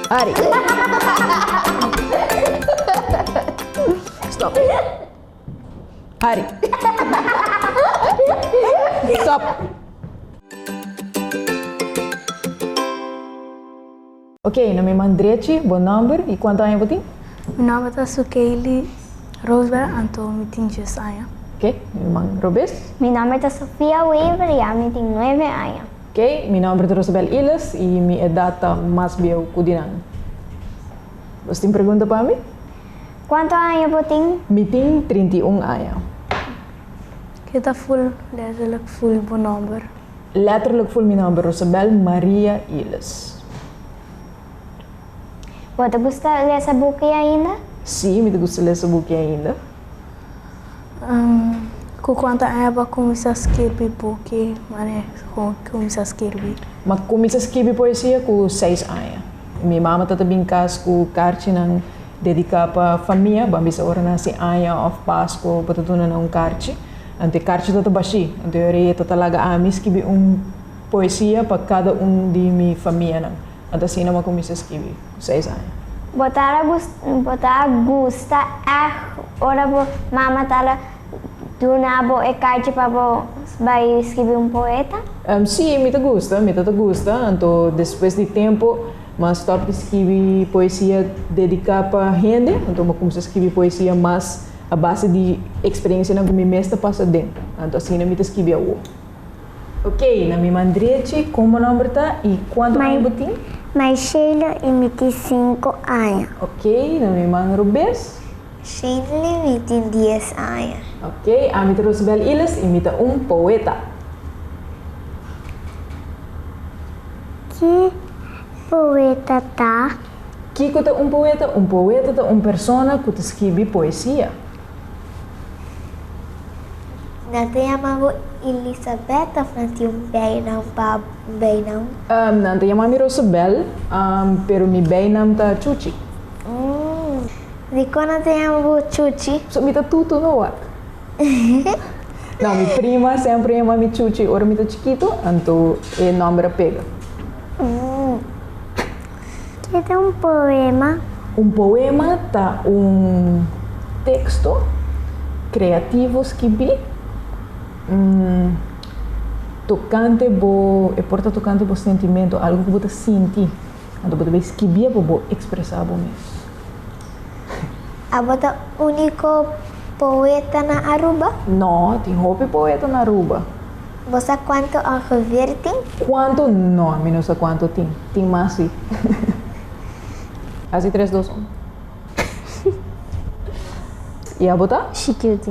Ari. Stop. Ari. Stop. Ok, na mi man drechi, bo nomber y cuanto aña bo tin? Mi nomber ta Sukeili Roosberg anto mi tin dies aña. Ok, na mi man robes. Mi nomber ta Sofia Wever y ami tin nuebe aña. Ok, mi nomber ta Rosabel Iles y mi edad ta mas bieu cu di nan. Bos tin pregunta pa mi? Cuanto aña bo tin? Mi tin 31 aña. Ke ta full letterlijk full bo nomber? Letterlijk full mi nomber Rosabel Maria Iles. Bo ta gusta lesa buki ainda? Sí, mi ta gusta lesa buki ainda. Ku kuantu aña bo a kuminsá skirbi buki? Mane kon kuminsá skirbi? Mi a kuminsá skirbi poesia ku seis aña. Mi mama ta ta bin kas ku karchinan dediká pa famia. Bo a bisa ora nan hasi aña òf Pasku bo ta duna nan un karchi. Anto e karchi ta ta bashí. Anto e ora ei e ta ta laga ami skibi un poesia pa kada un di mi famianan. Anto asina mi a kuminsá skibi ku seis aña. Bo ta bo ta gusta ègt ora bo mama ta duna bo e karchi pa bo bai skibi un poeta? Sí, mi ta gusta, mi ta ta gusta. Anto despues di tempu mi a stòp di skibi poesia dediká pa hende, anto mi a kuminsá skibi poesia mas a base di eksperensianan ku mi mes ta pasa den. Anto asina mi ta skibi awor. Ok, na mi man drechi, kon bo nòmber ta i kuantu aña bo tin? My Sheila i mi tin sinku aña. Ok, na mi man robes. Sheinley mi tin dies aña. Ok, ami ta Rosabel Iles i mi ta un poeta. Ki poeta ta? Kiko ta un poeta? Un poeta ta un persona ku ta skibi poesia. Nan ta yama bo Elisabeth of nan tin un bijnaam pa un bijnaam? Nan ta yama mi Rosabel, pero mi bijnaam ta Chuchi. Dikon nan ta yama bo Chuchi? So mi ta tutu no wak. No, mi prima semper a yama mi Chuchi ora mi ta chikitu, anto e nòmber a pega. Ke ta un poema? Un poema ta un teksto kreativo skibí tokante bo, e por ta tokante bo sentimentu, algu ku bo ta sinti. Anto bo ta bay skibié pa bo ekspresá bo mes. Abo ta úniko poeta na Aruba? No, tin hopi poeta na Aruba. Bo sa kuantu ongeveer tin? Kuantu? No, mi no sa kuantu tin. Tin mas si. Hasi tres, dos, un. I abo ta? Shikilty.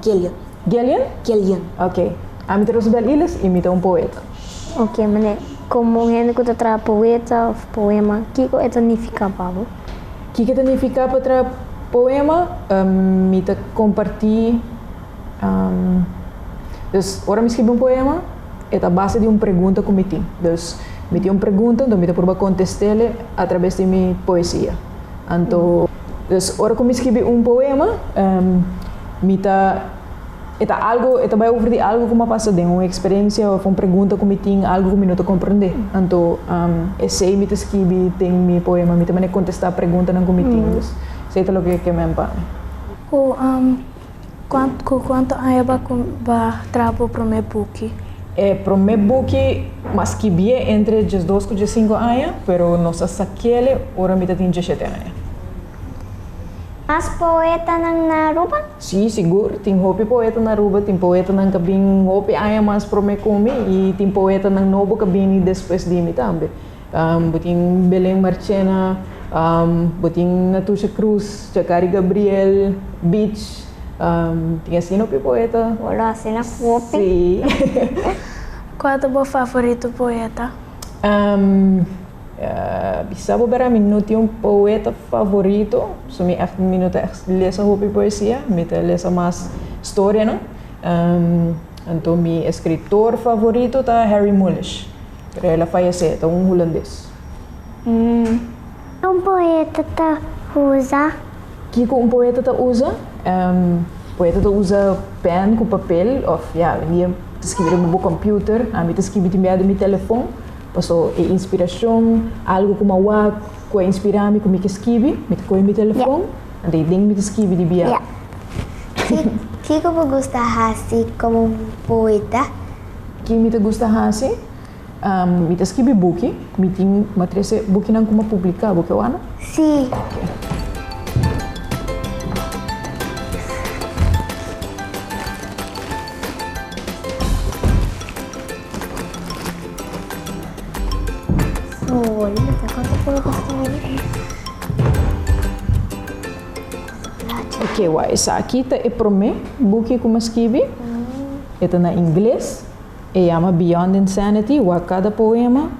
Gillian. Gillian? Gillian. Ok. Ami ta Rosabel Iles i mi ta un poeta. Ok, mane, komo un hende ku ta traha poeta òf poema, kiko e ta nifiká pa bo? Kiko e ta nifiká pa traha poema? Mi ta kompartí. Dus, ora mi skirbi un poema, e ta base di un pregunta ku mi tin. Dus, mi tin un pregunta, anto mi ta purba kontest'el atrabes di mi poesia. Anto, dus ora ku mi skirbi un poema, mi ta, e ta algu, e ta bai over di algu ku mi a pasa den, un eksperensia òf un pregunta ku mi tin, algu ku mi no ta komprendé. Anto, esei mi ta skirbi den mi poema, mi ta manera kontestá preguntanan ku mi tin. Dus, esei ta loke ke men pa mi. Ku Ku kuantu aña bo a traha bo promé buki? E promé buki m'a skibié entre diesdos ku diesinku aña, pero nos a sak'el ora mi ta tin diesshete aña. Mas poetanan na Aruba? Sí, sigur. Tin hopi poeta na Aruba. Tin poetanan ku a bin hopi aña mas promé ku mi i tin poetanan nobo ku a bini despues di mi tambe. Bo tin Belen Marchena, bo tin Natusha Cruz, Jacari Gabriel, Beach, tin asina hopi poeta. Bo lo asina hopi. Sí. Kua ta bo favorito poeta? Bisa bo bera mi no tin un poeta favorito, so mi ègt mi no ta ègt lesa hopi poesia, mi ta lesa mas storianan. Anto mi eskritor favorito ta Harry Mulisch. Pero el a fayesé, e ta un hulandes. Un poeta ta usa? Kiko un poeta ta usa? Poeta ta usa pen ku papel òf ya, hoy en dia ta skibi riba bo computer. Ami ta skibi tin bia den mi telefon. Paso e inspirashon, algu ku mi a wak ku a inspirá mi ku mi ke skibi, mi ta kohe mi telefon, anto i den mi ta skibi di bia. Ya. Kiko bo gusta hasi komo un poeta? Ki mi ta gusta hasi? Mi ta skibi buki. Mi tin mi a trese bukinan ku mi a publiká. Bo ke wak no? Sí. Oke. Oke, wak, esaki ta e promé buki ku mi a skibi. E ta na ingles. E yama Beyond Insanity. Wak kada poema,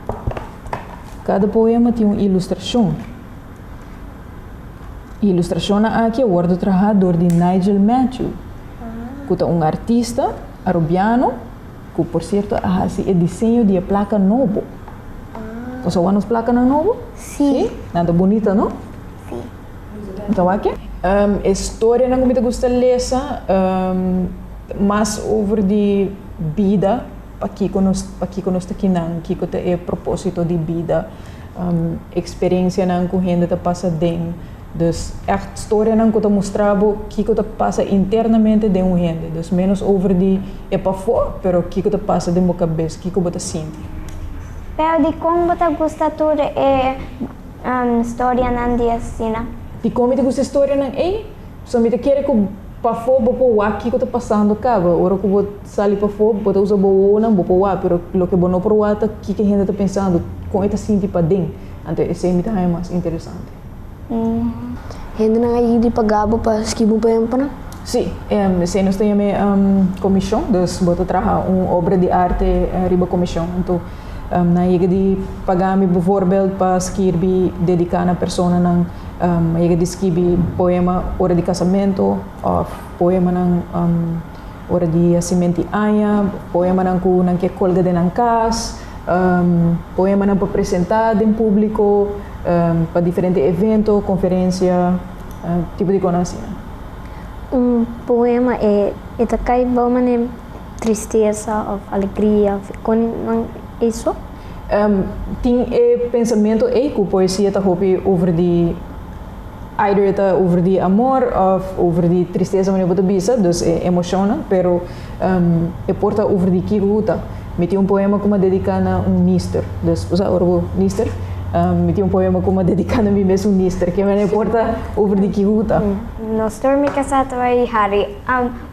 kada poema tin un ilustrashon. Ilustrashonnan aki a wòrdu trahá dor di Nigel Matthew, ku ta un artista arubiano ku por sierto a hasi e diseño di e plaka nobo. Bo sa wak nos plakanan nobo? Sí. Nan ta bunita, no? Sí. Bo ta wak? E storianan ku mi ta gusta lesa mas over di bida, pakiko nos pakiko nos ta kinan, kiko ta e propósito di bida, eksperensianan ku hende ta pasa den. Dus ègt storianan ku ta mustra bo kiko ta pasa internamente den un hende. Dus ménos over di e pafó, pero kiko ta pasa den bo kabes, kiko bo ta sinti. Pero dikon bo ta gusta tur e storianan di asina? Dikon mi ta gusta e storianan ei? Pasobra mi ta kere ku pafó bo por wak kiko ta pasando kaba. Ora ku bo sali pafó, bo ta usa bo wowonan, bo por wak, pero loke bo no por wak ta kiko e hende ta pensando, kon e ta sinti paden. Anto esei mi ta haña mas interesante. Hendenan a yidi paga bo pa skibi un poema pa nan? Sí, esei nos ta yam'é komishon. Dus bo ta traha un obra di arte riba komishon. Anto nan a yega di paga mi bivoorbeeld pa skirbi dediká na personanan. A yega di skibi poema ora di kasamentu òf poemanan ora di hasiment'i aña, poemanan ku nan ke kolga den nan kas. Poemanan pa presentá den públiko, pa diferente evento, konferensia, tipo di kosnan asina. Un poema e e ta kai bou manera tristesa òf alegria òf kon nan ei so? Tin e pensamentu ei ku poesia ta hopi over di either e ta over di amor òf over di tristesa manera bo ta bisa, dus e emoshonnan, pero e por ta over di kiko ku ta. Mi tin un poema ku mi a dediká na un nister, dus bo sa ora bo nister, mi tin un poema ku mi a dediká na mi mes un nister, ke manera e por ta over di kiko ku ta. Nos tur mi kasá ta bai hari,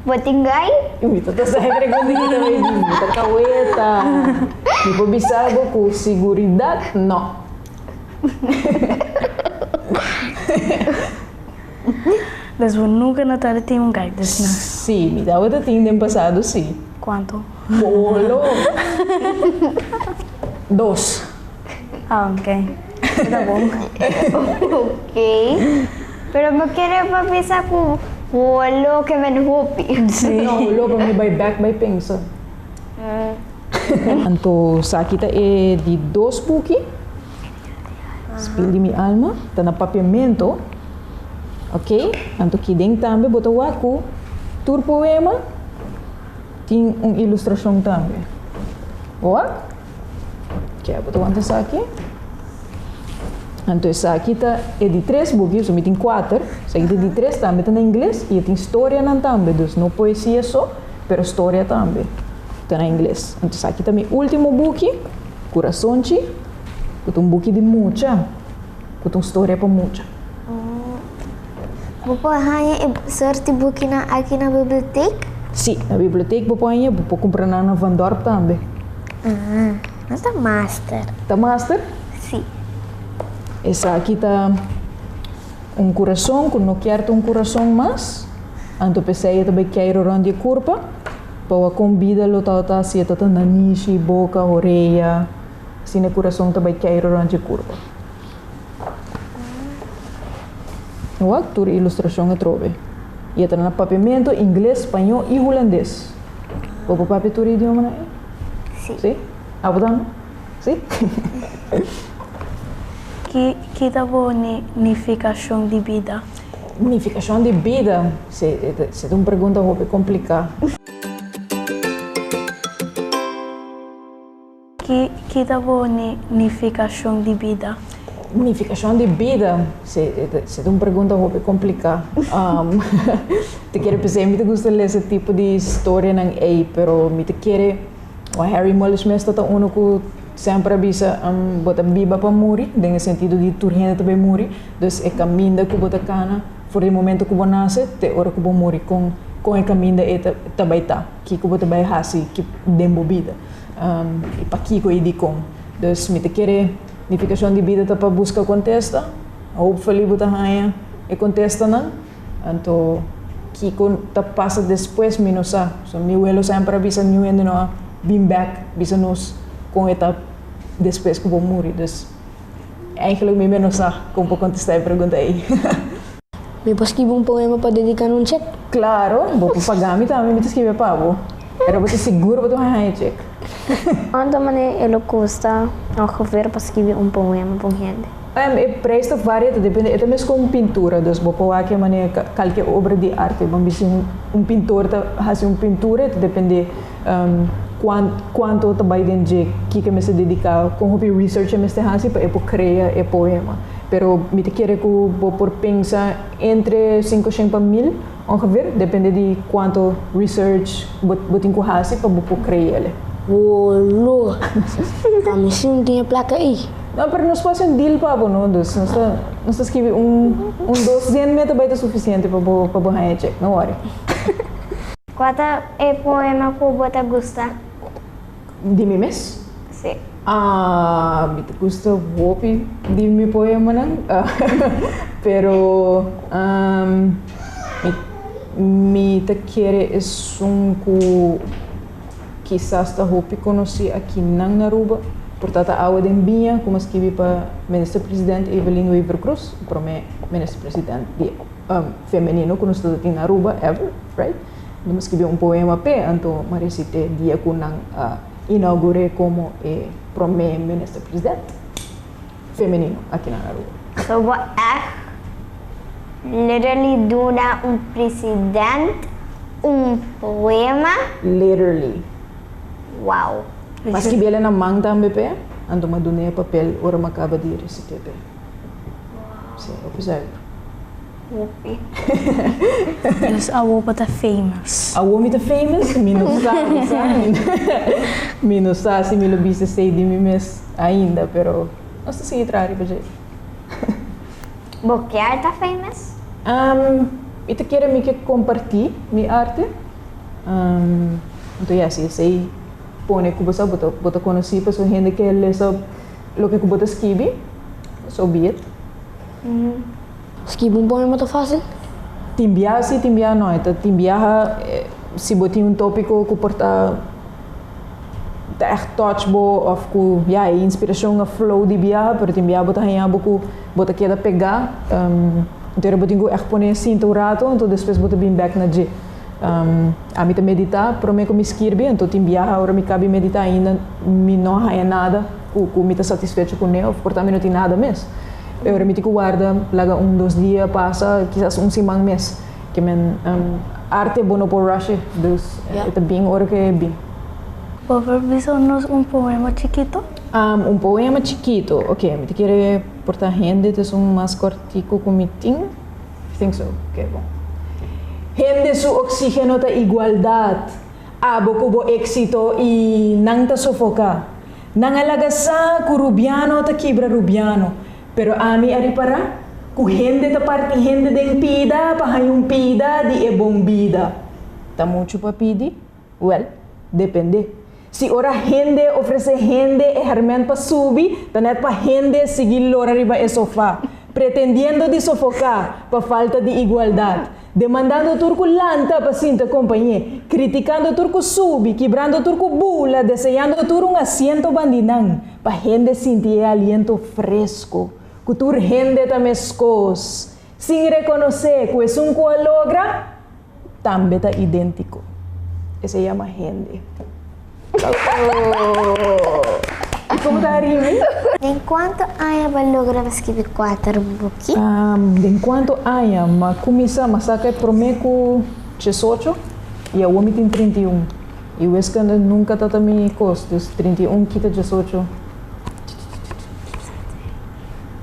bo tin gai? Mi ta ta sa e pregunta ki ta bai di, mi ta kaweta. Mi por bisa bo ku siguridat no. Dus bo nunca no tabata tin un gai dus no? Sí, mi tabata tin den pasado sí. Cuanto? Polo. Dos. Ah, ok. Ta bon. Ok. Pero bo kere pa bisa cu wolo ke men hopi. Sí. No, wolo pa mi bai bek bai pensa. Anto saki ta e di dos buki, Spil di mi alma, ta na papiamento, ok. Anto kiden tambe bo ta wak ku tur poema tin un ilustrashon tambe. Bo wak? Ke bo ta wanta esaki. Anto esaki ta e di tres buki, so mi tin kuater, esaki ta e di tres tambe ta na ingles i e tin storianan tambe, dus no poesia so. Pero storia tambe ta na ingles. Anto esaki ta mi ultimo buki, Curasonchi, ku ta un buki di mucha, ku ta un storia pa mucha. Bo por haña e sort di bukinan aki na bibliotek? Sí, na bibliotek bo por haña, bo por kumpra nan na Van Dorp tambe. Ah, nan ta master. Ta master? Sí. Esaki ta Un kurason ku no kier ta un kurason mas, anto p'esei e ta bai keiru rònt di e kurpa, pa wak kon bida lo tabata si e ta ta nanishi, boka, orea, asina e kurason ta bai keiru rònt di e kurpa. Wak tur ilustrashon atrobe. I e ta na papiamentu, ingles, spañó i hulandes. Bo por papia tur e idiomanan ei? Sí. Sí? Abo tambe? Sí? Ki ki ta bo nifikashon di bida? Nifikashon di bida? Si, si ta un pregunta hopi kompliká. Ki ki ta bo nifikashon di bida? Nifikashon di bida? Si, si ta un pregunta hopi kompliká. Ta kere p'esei mi ta gusta lesa tipo di storianan ei, pero mi ta kere, Harry Mulisch mes ta ta unu ku semper a bisa bo ta biba pa muri, den e sentido di tur hende ta bai muri, dus e kaminda ku bo ta kana for di momento ku bo nase te ora ku bo muri, kon kon e kaminda ei ta ta bai ta, kiko bo ta bai hasi den bo bida. I pakiko i dikon. Dus mi ta kere nifikashon di bida ta pa buska kontesta. Hopefully bo ta haña e kontestanan. Anto kiko ta pasa despues mi no sa. So mi welo semper a bisa niun hende no a bin bek bisa nos kon e ta despues ku bo muri. Dus eigenlijk mi no sa kon por kontesta e pregunta ei. Mi por skibi un poema pa dedica na un chek? Claro, bo por paga mi tambe, mi ta skibi pa bo. Pero bo ta sigur bo ta haña e chek. Cuanto mane e lo custa ongeveer pa skibi un poema pa un hende? E prijs ta varia, ta depende, e ta mes con pintura, dus bo por wak e manera calke obra di arte. Bo bisa un pintor ta haci un pintura, e ta depende cuanto ta bay den dje, kiko e mester dedica, con hopi research e mester haci pa e por crea e poema. Pero mi ta kere ku bo por pensa entre sinkoshen pa mil ongeveer, depende di kuantu research bo bo tin ku hasi pa bo por kreele. Wolo, ami si no tin e plaka ei. No, pero nos por hasi un deal pa bo no, dus nos ta nos ta skibi un un dos den meta bai ta sufisiente pa bo pa bo haña e chek, no worry. Kua ta e poema ku bo ta gusta? Di mi mes? Sí. Ah, mi ta gusta hopi di mi poemanan, pero mi mi ta kere esun ku kisas ta hopi konosí akinan na Aruba, por ta ta Awa den Biña ku mi a skibi pa Minister President Evelyn Wever-Croes, promé Minister President di femenino ku nos ta tin na Aruba ever, right? Mi a skibi un poema p'e, anto mi a resit'é dia ku nan a inaugur'é komo e promé minister president femenino aki na Aruba. So bo ègt literally duna un president un poema? Literally. Wow. Mi a skibi el na man tambe p'e, anto mi a dun'é e papel ora mi a kaba di resit'é p'e. Sí, hopi zuiver. Hopi. Dus awo bo ta famous. Awo mi ta famous? Mi no sa, mi sa. Mi no sa si mi lo bisa esei di mi mes ainda, pero nos ta sigui traha riba dje. Bo kier ta famous? Mi ta kere mi ke kompartí mi arte. Anto ya, si esei pone ku bo sa bo ta bo ta konosí pasobra hende ke lesa loke ku bo ta skibi, so be it. Skibi un poema ta fácil? Tin biaha si, tin biaha no. E ta tin biaha si bo tin un tópiko ku por ta ta ègt touch bo òf ku ya e inspirashon a flow di biaha, pero tin biaha bo ta haña bo ku bo ta keda pegá. Anto bo tin ku ègt pone sinta un rato, anto despues bo ta bin bèk na dje. Ami ta meditá promé ku mi skirbi, anto tin biaha ora mi kabi meditá ainda mi no a haña nada ku ku mi ta satisfecho kuné òf por ta mi no tin nada mes. E ora mi tin ku warda laga un dos dia pasa, kisas un siman mes. Ke men arte bo no por rush e, dus e ta bin ora ku e bin. Bo por bisa nos un poema chikito? Un poema chikito, ok, mi ta kere por ta hende ta esun mas kòrtiku ku mi tin. I think so, ok bon. Hende su oxígeno ta igualdat, abo ku bo éxito i nan ta sofoká. Nan a laga sa ku rubiano ta kibra rubiano, pero ami a ripará ku hende ta parti hende den pida pa haña un pida di e bon bida. Ta muchu pa pidi? Wèl, dependé. Si ora hende ofresé hende e hèrmènt pa subi, ta nèt pa hende sigui lora riba e sofá, pretendiendo di sofoká pa falta di igualdat. Demandando tur ku lanta pa sinta kompañé, kritikando tur ku subi, kibrando tur ku bula, deseando tur un asiento bandi nan, pa hende sinti e aliento fresco, ku tur hende ta meskos, sin rekonosé ku esun ku a logra, tambe ta idéntiko. Esei yama hende. I komo ta rimi? Den kuantu aña bo a logra pa skibi kuater buki? Den kuantu aña? M'a kuminsá, m'a saka e promé ku diesocho i awor mi tin 31. I wiskunde nunka tabata mi kos, dus 31 kita 18.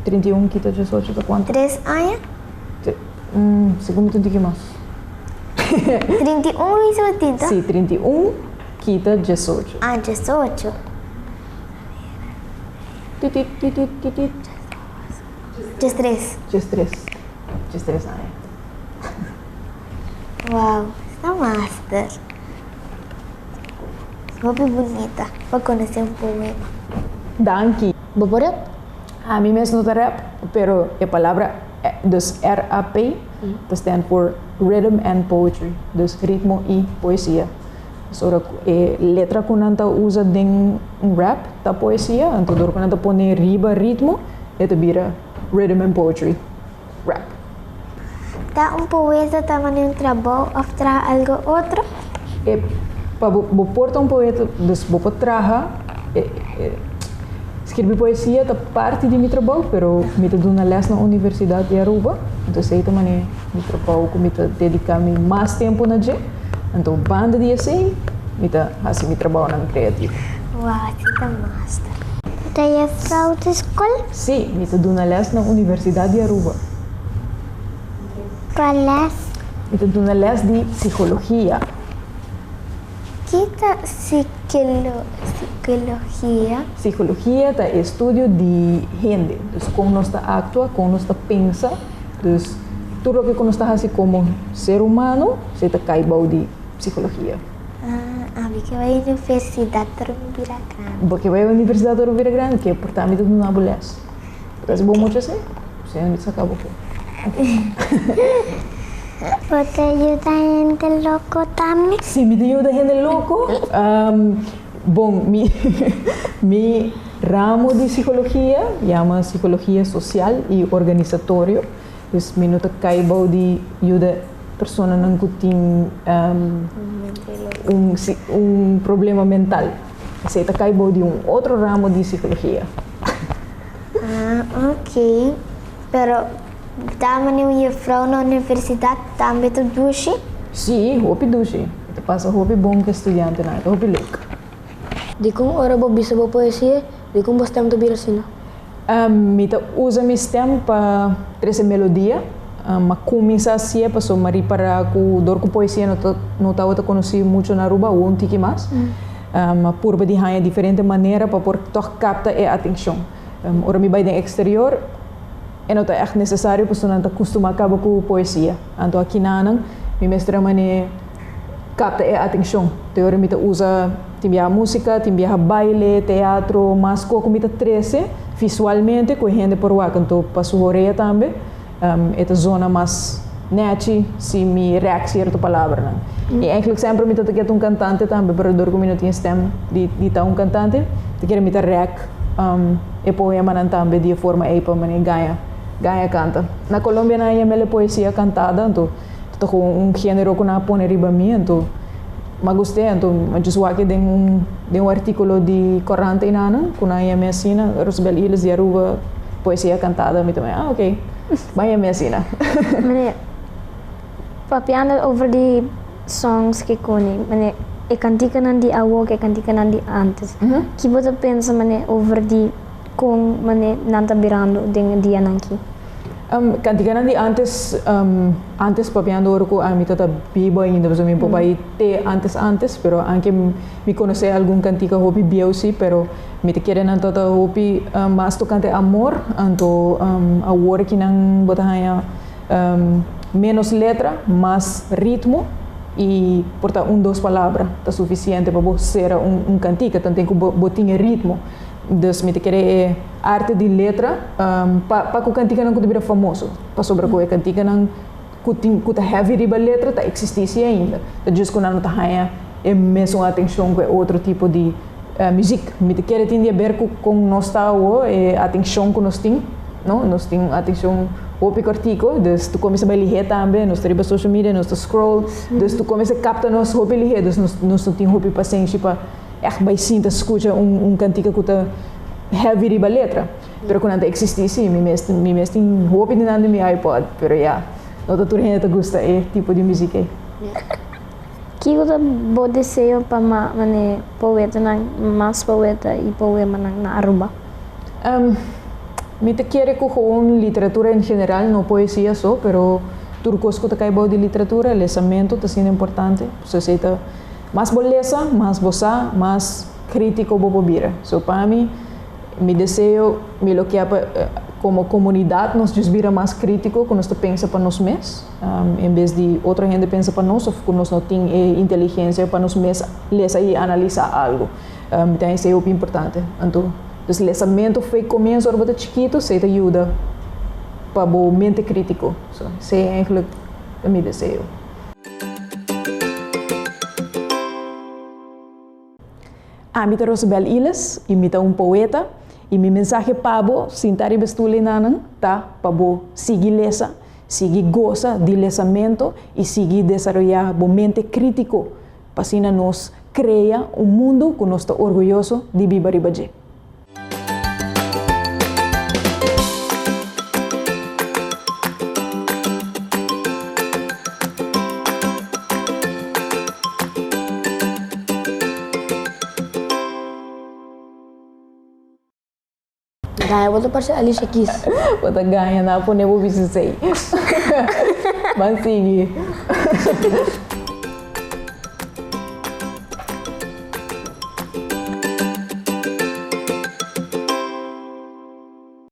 31 kita 18 ta kuantu? 3 aña? Segun mi ta un tiki mas. 31 i su tinta? Si, 31 kita 18. Ah, 18. Titit, titit, titit. 13. 13. 13 aña. Wow, ta master. Hopi bunita pa konosé un poema. Danki. Bo por rap? Ami mes no ta rap, pero e palabra, dus RAP, ta stand for Rhythm and Poetry, dus ritmo i poesia. Dus ora ku e letra ku nan ta usa den un rap ta poesia, anto dor ku nan ta pone riba ritmo, e ta bira Rhythm and Poetry Rap. Ta un poeta ta manda un trabou of traha algo otro? E pa bo bo por ta un poeta, dus bo por traha e e skirbi poesia ta parti di mi trabou, pero mi ta duna les na Universidad di Aruba, enton esei ta manera mi trabou ku mi ta dedica mi mas tempu na dje, anto banda di esei mi ta hasi mi trabounan creativo. Wow, así ta master. Ta juffrouw di skol? Sí, mi ta duna les na Universidad di Aruba. Kua les? Mi ta duna les di psicologia. Ki ta psicologia? Psicologia ta e estudio di hende, dus kon nos ta actua, kon nos ta pensa, dus tur loke ku nos ta hasi komo ser humano, esei ta kai bou di psicologia. Ah, ami ke bai universidad ora mi bira grandi. Bo ke bai universidad ora bo bira grandi? Ke por ta mi ta duna bo les. Bo ta hasi bo mucha así? Si no mi ta saka bo for. Bo ta yuda hende loko tambe? Si, mi ta yuda hende loko. Bon, mi mi ramo di psicologia yama psicologia social y organisatorio. Dus mi no ta kai bou di yuda personanan ku tin un un problema mental. Esei ta kai bou di un otro ramo di psicologia. Ah, ok. Pero ta manera un juffrouw na universidad tambe ta dushi? Sí, hopi dushi. E ta pasa hopi bon ku e studiantenan. E ta hopi leuk. Dikon ora bo bisa bo poesia, dikon bo stem ta bira asina? Mi ta usa mi stem pa trese melodia. M'a kuminsá hasié pasobra m'a ripará ku dor ku poesia no ta no tabata konosí muchu na Aruba, awor un tiki mas. M'a purba di haña diferente manera pa por tòg kapta e atenshon. Ora mi bai den eksterior e no ta ègt nesesario pasobra nan ta kustumá kaba ku poesia. Anto akinanan mi mester a manera kapta e atenshon. Te ora mi ta usa tin biaha músika, tin biaha baile, teatro, mas kos ku mi ta trese visualmente ku e hende por wak. Anto pa su horea tambe e ta zona mas nèchi si mi rèk sierto palabranan. I eigentlik semper mi ta ta keda un kantante tambe, pero dor ku mi no tin e stèm di di ta un kantante, ta kere mi ta rèk e poemanan tambe di e forma ei pa manera gaña gaña kanta. Na Colombia nan a yam'el e poesia kantada, anto. Ta gewoon un genero ku nan a pone riba mi, anto m'a gust'é, anto m'a djis wak den un den un artíkulo di korant einanan ku nan a yam'é asina, Rosabel Iles di Aruba, poesia kantada, mi ta mira, ah oké, ban yam'é asina. Meneer, papiando over di songs ke koni, meneer, e kantikanan di awor ku e kantikanan di ántes, ki bo ta pensa, meneer, over di kon, meneer, nan ta birando den e dianan aki? Kantikanan di antes, antes papiando ora ku ami ta ta bibu ainda, pasobra mi por bai te antes antes, pero anke mi konosé algun kantika hopi bieu si, pero mi ta kere nan ta ta hopi mas tokante amor, anto awor ki nan bo ta haña ménos letra, mas ritmo i por ta un dos palabra ta sufisiente pa bo sera un kantika, tanten ku bo tin e ritmo. Dus mi ta kere e arte di letra pa pa ku kantikanan ku ta bira famoso. Pasobra ku e kantikanan ku tin ku ta heavy riba letra ta eksistí si ainda. Ta djis ku nan no ta haña e mesun atenshon ku e otro tipo di muzik. Mi ta kere tin di aber ku kon nos ta awo, e atenshon ku nos tin, no? Nos tin un atenshon hopi kòrtiku, dus tur kuminsá bai lihé tambe, nos ta riba social media, nos ta scroll, dus tur kuminsá kapta nos hopi lihé, dus nos nos no tin hopi pasenshi pa. Echt bai sinta skucha un un kantika ku ta heavy riba letra. Pero ku nan ta eksistí sí, mi mes mi mes tin hopi di nan den mi iPod, pero ya, no ta tur hende ta gusta e tipo di muzik ei. Kiko ta bo deseo pa mane poetanan, mas poeta y poemanan na Aruba? Mi ta kere ku gewoon literatura en general, no poesia so, pero tur kos ku ta kai bou di literatura, lesamento ta asina importante. So esei ta, mas bo lesa, mas bo sa, mas kritiko bo por bira. So pa mi, mi deseo, mi lo kia pa komo komunidat nos djis bira mas kritiko, ku nos ta pensa pa nos mes, en bes di otro hende pensa pa nos òf ku nos no tin e inteligensia pa nos mes lesa i analisá algu. Mi ta esei hopi importante. Anto, dus lesamentu fo'i komienso ora bo ta chikitu, esei ta yuda pa bo mente kritiko. So, esei eigenlijk ta mi deseo. Ami ta Rosabel Iles i mi ta un poeta i mi mensahe pa bo sinta riba e stul einanan ta pa bo sigui lesa, sigui gosa di lesamento i sigui desaroyá bo mente kritiko pa asina nos krea un mundu ku nos ta orguyoso di biba riba dje. Gaña bo ta parse Alicia Keys. Bo ta gaña na pone bo bisa esei. Ban sigui.